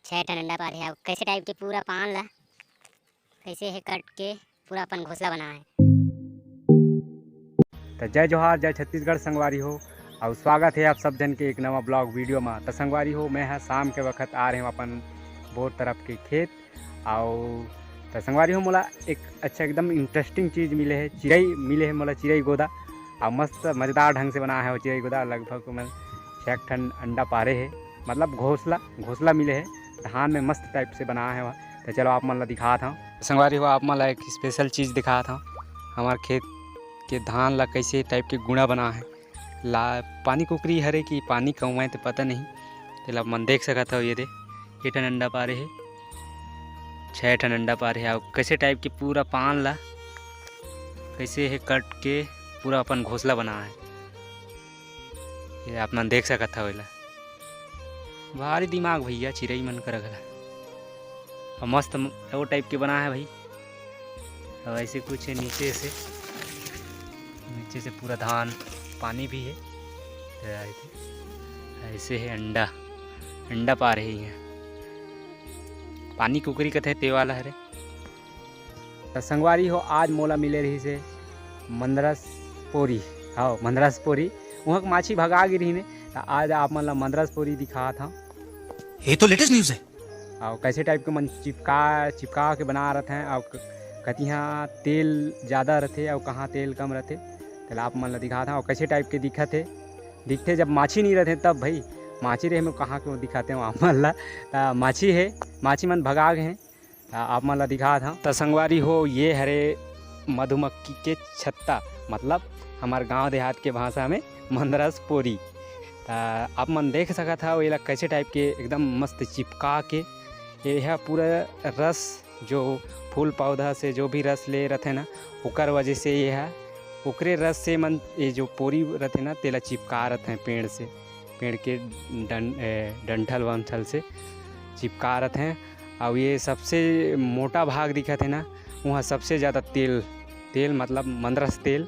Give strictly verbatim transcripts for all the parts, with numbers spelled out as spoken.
छः ठन अंडा पारे हे। अउ कैसे टाइप के पूरा पान ला कैसे हे कट के पूरा अपन घोंसला बना हे। तो जय जोहार, जय छत्तीसगढ़ संगवारी हो, और स्वागत है आप सब जन के एक नवा ब्लॉग वीडियो में। तो संगवारी हो, मैं ह शाम के वक्त आ रहे हूँ अपन बोर तरफ के खेत। और तो संगवारी हो, मोला एक अच्छा एकदम इंटरेस्टिंग चीज़ मिले है, चिरई मिले है मोला, चिरई गोदा। और मस्त मज़ेदार ढंग से बना है वो चिरई गोदा। लगभग ओमन छः ठन अंडा पारे है, मतलब घोंसला, घोंसला मिले है, धान में मस्त टाइप से बना है वह। तो चलो आप मन ला दिखात हूँ संगवारी हो, आप मन ला एक स्पेशल चीज़ दिखात हूँ। हमार खेत के धान ला कैसे टाइप के गुणा बना है, ला पानी कुकरी हरे कि पानी कौआ है तो पता नहीं। तेला आप मन देख सकत हव, ये दे, ये ठन अंडा पारे हे, छः ठन अंडा पारे हे। अउ कैसे टाइप के पूरा पान ला कैसे हे कट के पूरा अपन घोंसला बना है। ये आप मन देख सकत हव एला। भारी दिमाग भैया, चिरई मन कर रखला। अउ मस्त म-, वो टाइप के बना है भाई। अउ ऐसे कुछ है नीचे से, नीचे से पूरा धान, पानी भी है। ऐसे है अंडा, अंडा पारे हे इहाँ। पानी कुकरी कथे ते वाला हरे। त संगवारी हो, आज मोला मिले रहिस हे मंदरस पोरी। हाँ, मंदरस पोरी। उहाँ के माछी भगा गे रहिन हे, त आज आप मन ला मंदरस पोरी दिखात हव। ये तो लेटेस्ट न्यूज़ है। अउ कैसे टाइप के मन चिपका, चिपका के बना रथे, अउ क-, कतिहाँ तेल ज़्यादा रथे अउ कहाँ तेल कम रथे, तेला आप मन ला दिखात हव। अउ कैसे टाइप के दिखत हे, दिखथे जब माछी नहीं रथे तब भाई, माछी रहे में कहाँ के दिखाते हो आप मन ला। त माछी हे, माछी मन भगा गे हे। त आप मन ला दिखात हव। त संगवारी हो, ये हरे मधुमक्खी के छत्ता, मतलब हमार गांव देहात के भाषा में मंदरस पोरी। त आप मन देख सकत हव, एला कैसे टाइप के एकदम मस्त चिपका के, ये ह पूरा रस, जो फूल पौधा से जो भी रस ले रथे ना, ओकर वजह से ये ह, ओकरे रस से मन, ये जो पोरी रथे ना, तेला चिपका रथे पेड़ से, पेड़ के डं-, ए, डंठल वंठल से चिपका रथे। अउ ये सबसे मोटा भाग दिखत हे ना, वहाँ सबसे ज़्यादा तेल, तेल मतलब मंदरस तेल,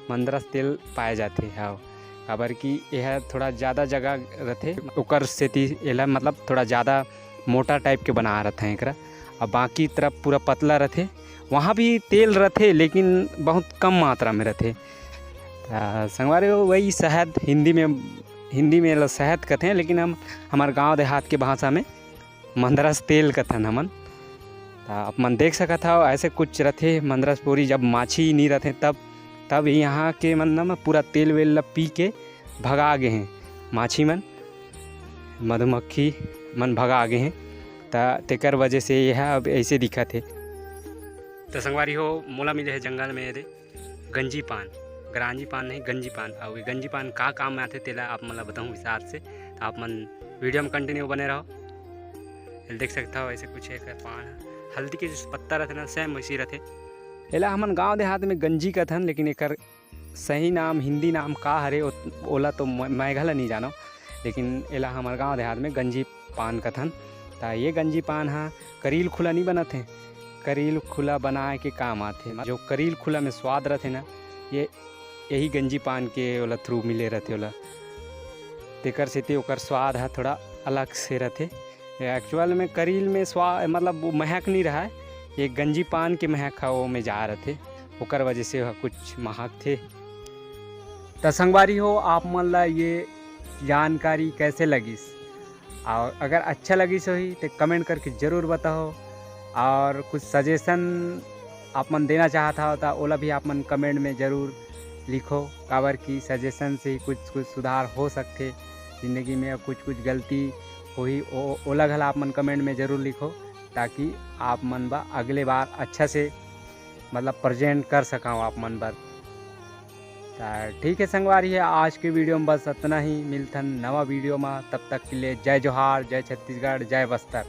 मंदरस तेल पाए जाथे। हाँ, काबर कि यह थोड़ा ज़्यादा जगह रथे, ओकर सेती एला मतलब थोड़ा ज़्यादा मोटा टाइप के बना रथे एकरा। अब बाकी तरफ पूरा पतला रथे, वहाँ भी तेल रथे लेकिन बहुत कम मात्रा में रथे। आ, संगवारी हो, वही शहद, हिंदी में, हिंदी में एला शहद कथे, लेकिन हम, हमार गांव देहात के भाषा में मंदरस तेल कथन हमन। त आप मन देख सकत हव, ऐसे कुछ रथे मंदरस पोरी, जब माछी नी रथे तब, तब यहाँ के मन न पूरा तेल वेल ला पी के भगा गे हे माछी मन, मधुमक्खी मन भगा गे हे। त तेकर वजह से यह अब ऐसे दिखत हे। त संगवारी हो, मोला मिले हे जंगल में ये दे गंजी पान, गरांजी पान नहीं, गंजी पान। अउ ये गंजी पान का काम में आथे, तेला आप मन ला बताहूँ विस्तार से। त आप मन वीडियो में कंटिन्यू बने रहो। एला देख सकत हव, ऐसे कुछ एकर पान ह। हल्दी के जो पत्ता रथे ना, सेम वैसी रथे। एला हमन गांव देहात में गंजी कथन, लेकिन एकर सही नाम, हिंदी नाम का हरे, ओ-, ओला तो म-, मैं घला नहीं जानव, लेकिन एला हमर गांव देहात में गंजी पान कथन। त ये गंजी पान ह करील खुला नहीं बनत हे, करील खुला बनाए के काम आथे। जो करील खुला में स्वाद रथे ना, ये, यही गंजी पान के ओला थ्रू मिले रथे ओला, तेकर सेती ओकर स्वाद ह थोड़ा अलग से रथे। एक्चुअल में करील में स्वा-, मतलब वो महक नहीं रहा है, ये गंजी पान के महक ह वो में जा रथे, ओकर वजह से वह कुछ महक थे। त संगवारी हो, आप मन ला ये जानकारी कैसे लगिस? और अगर अच्छा लगिस होही, तो कमेंट करके ज़रूर बताओ। और कुछ सजेशन आप मन देना चाहत हव, त ओला भी आप मन कमेंट में ज़रूर लिखो, काबर कि सजेशन से ही कुछ, कुछ सुधार हो सकथे ज़िंदगी में। कुछ, कुछ गलती होही, ओ-, ओला घला आप मन कमेंट में ज़रूर लिखो, ताकि आप मन बा अगले बार अच्छा से, मतलब, प्रेजेंट कर सकव आप मन बर। त ठीक है संगवारी है, आज के वीडियो में बस इतना ही। मिलथन नवा वीडियो में, तब तक के लिए जय जोहार, जय छत्तीसगढ़, जय बस्तर।